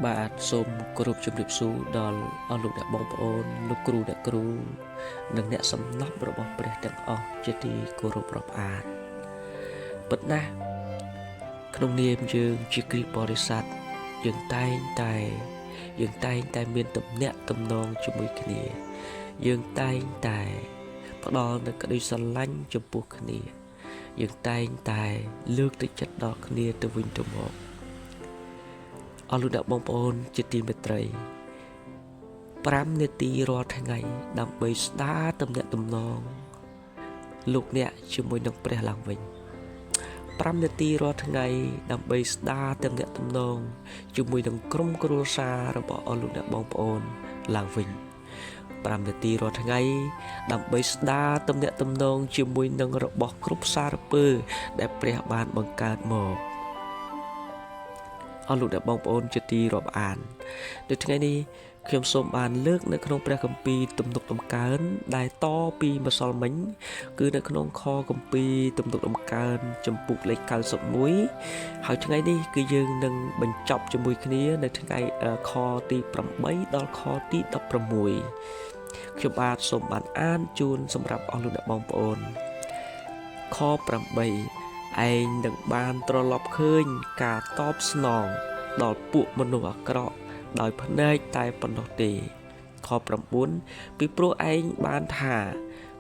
បាទសូមគោរពជម្រាបសួរដល់អស់លោកអ្នកបងប្អូនលោកគ្រូអ្នកគ្រូនិងអ្នកសំណប់របស់ព្រះទាំងអស់ជាទីគោរពរាប់អានពិតណាស់ក្នុងនាមយើងជាគ្រីស្ទបរិស័ទយើងតែងតែយើងតែងតែមានទំនាក់ទំនងជាមួយគ្នាយើងតែងតែផ្ដល់នូវក្តីស្រឡាញ់ចំពោះគ្នាយើងតែងតែលើកទឹកចិត្តដល់គ្នាទៅវិញទៅមកអស់លោកអ្នកបងប្អូនជាទីមេត្រី5នាទីរាល់ថ្ងៃដើម្បីស្ដារទំនាក់ទំនងលោកអ្នកជាមួយនឹងព្រះឡើងវិញ5នាទីរាល់ថ្ងៃដើម្បីស្ដារទំនាក់ទំនងជាមួយនឹងក្រុមគ្រួសាររបស់អស់លោកអ្នកបងប្អូនឡើងវិញ5នាទីរាល់ថ្ងៃដើម្បីស្ដារទំនាក់ទំនងជាមួយនឹងរបស់គ្រប់សារពើដែលព្រះបានបង្កើតមកអស់លោកអ្នកបងប្អូនជាទីរាប់អាននៅថ្ងៃនេះខ្ញុំសូមបានលើកនៅក្នុងព្រះគម្ពីរទំនុកតម្កើងដែលតពីម្សិលមិញគឺនៅក្នុងខគម្ពីរទំនុកតម្កើងចំពុកលេខ91ហើយថ្ងៃនេះគឺយើងនឹងបញ្ចប់ជាមួយគ្នានៅថ្ងៃខទី8ដល់ខទី16ខ្ញុំបាទសូមបានអានជូនសម្រាប់អស់លោកអ្នកបងប្អូនខ8ឯងនឹងបានត្រឡប់ឃើញការតបស្នងដល់ពួកមនុស្សអាក្រក់ដោយភ្នែកតែប៉ុណ្ណោះទេខ9ពីព្រោះឯងបានថា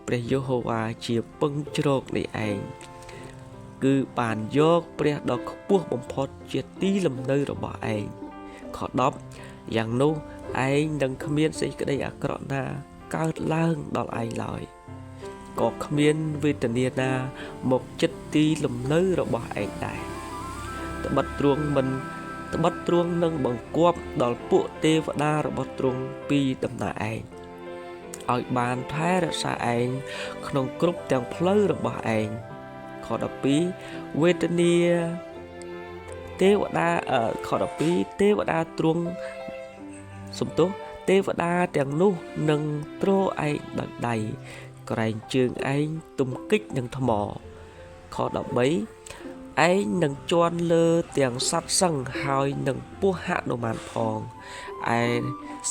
ព្រះយេហូវ៉ាជាពឹងជ្រកនៃឯងគឺបានយកព្រះដ៏ខ្ពស់បំផុតជាទីលំនៅរបស់ឯងខ10យ៉ាងនោះឯងនឹងគ្មានសេចក្តីអាក្រក់ណាកើតឡើងដល់ឯងឡើយក៏គ្មានវេទនាណាមកចិត្តទីលំនៅរបស់ឯងដែរត្បិតទ្រង់មិនត្បិតទ្រង់នឹងបង្គាប់ដល់ពួកទេវតារបស់ទ្រង់ពីដំណើរឯងឲ្យបានថែរក្សាឯងក្នុងគ្រប់ទាំងផ្លូវរបស់ឯងខ12វេទនាទេវតាខ12ទេវតាទ្រង់សំទោសទេវតាទាំងនោះនឹងទ្រឯងដោយដៃក្រែងជើងឯងទំគិចនឹងថ្មខ13ឯងនឹងជន់លើទាំងសត្វសឹងហើយនឹងពស់ហនុមានផងឯ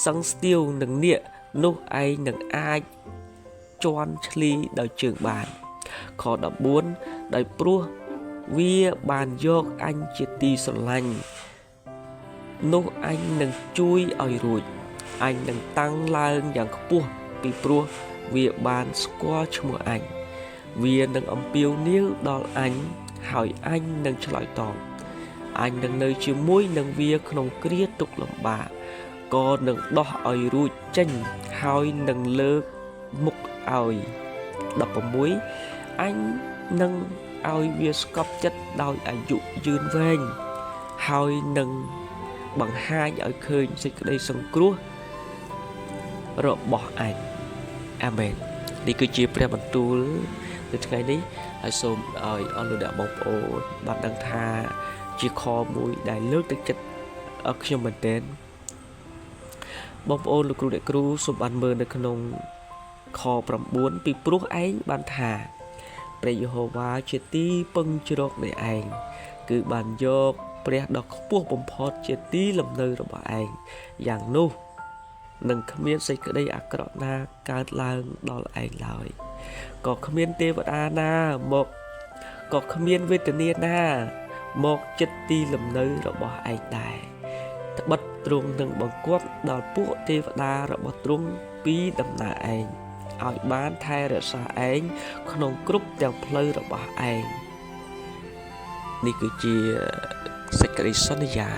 សឹងស្ទាវនឹងនាគនោះឯងនឹងអាចជន់ឈ្លីដោយជើងបានខ14ដោយព្រោះវាបានយកអញជាទីស្រឡាញ់នោះអញនឹងជួយឲ្យរួចអញនឹងតាំងឡើងយ៉ាងខ្ពស់ពីព្រោះវាបានស្គាល់ឈ្មោះអញវានឹងអំពាវនាវដល់អញហើយអញនឹងឆ្លើយតបអញនឹងនៅជាមួយនឹងវាក្នុងគ្រាទុក្ខលំបាកក៏នឹងដោះឲ្យរួចចេញហើយនឹងលើកមុខឲ្យ16អញនឹងឲ្យវាស្កប់ចិត្តដោយអាយុយឺនវែងហើយនឹងបង្ហាញឲ្យឃើញសេចក្តីសង្គ្រោះរបស់អញអាមែននេះគឺជាព្រះបន្ទូលនៅថ្ងៃនេះហើយសូមឲ្យអស់លោកអ្នកបងប្អូនបានដឹងថាជាខមួយដែលលើកទឹកចិត្តខ្ញុំមែនទែនបងប្អូនលោកគ្រូអ្នកគ្រូសូមបានមើលនៅក្នុងខ9ពីព្រោះឯងបានថាព្រះយេហូវ៉ាជាទីពឹងជ្រកនៃឯងគឺបានយកព្រះដ៏ខ្ពស់បំផុតជាទីលំនៅរបស់ឯងយ៉ាងនោះនឹងគ្មានសេចក្តីអាក្រក់ណាកើតឡើងដល់ឯងឡើយក៏គ្មានទេវតាណាមកក៏គ្មានវេទនាណាមកចិត្តទីលំនៅរបស់ឯងដែរត្បិតទ្រង់នឹងបង្គាប់ដល់ពួកទេវតារបស់ទ្រង់ពីដំណើរឯងឲ្យបានថែរក្សាឯងក្នុងគ្រប់ទាំងផ្លូវរបស់ឯងនេះគឺជាសេចក្តីសន្យា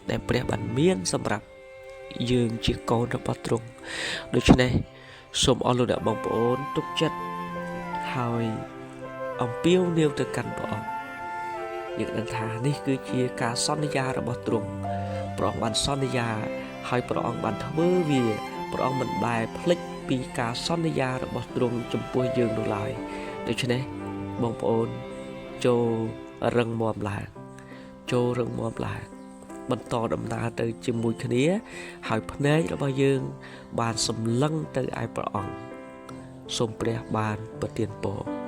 ដែលព្រះបានមានសម្រាប់យើងជាកូនរបស់ទ្រង់ដូច្នេះសូមអស់លោកអ្នកបងប្អូនទុកចិត្តហើយអំពាវនាវទៅកាន់ព្រះអង្គយើងដឹងថានេះគឺជាការសន្យារបស់ទ្រង់ព្រះអង្គបានសន្យាហើយព្រះអង្គបានធ្វើវាព្រះអង្គមិនដែលភ្លេចពីការសន្យារបស់ទ្រង់ចំពោះយើងនោះឡើយដូច្នេះបងប្អូនចូលរឹងមាំឡើងចូលរឹងមាំឡើងបន្តដំណើរទៅជាមួយគ្នាហើយភ្នែករបស់យើងបានសម្លឹងទៅឯព្រះអង្គសូមព្រះបានប្រទានពរ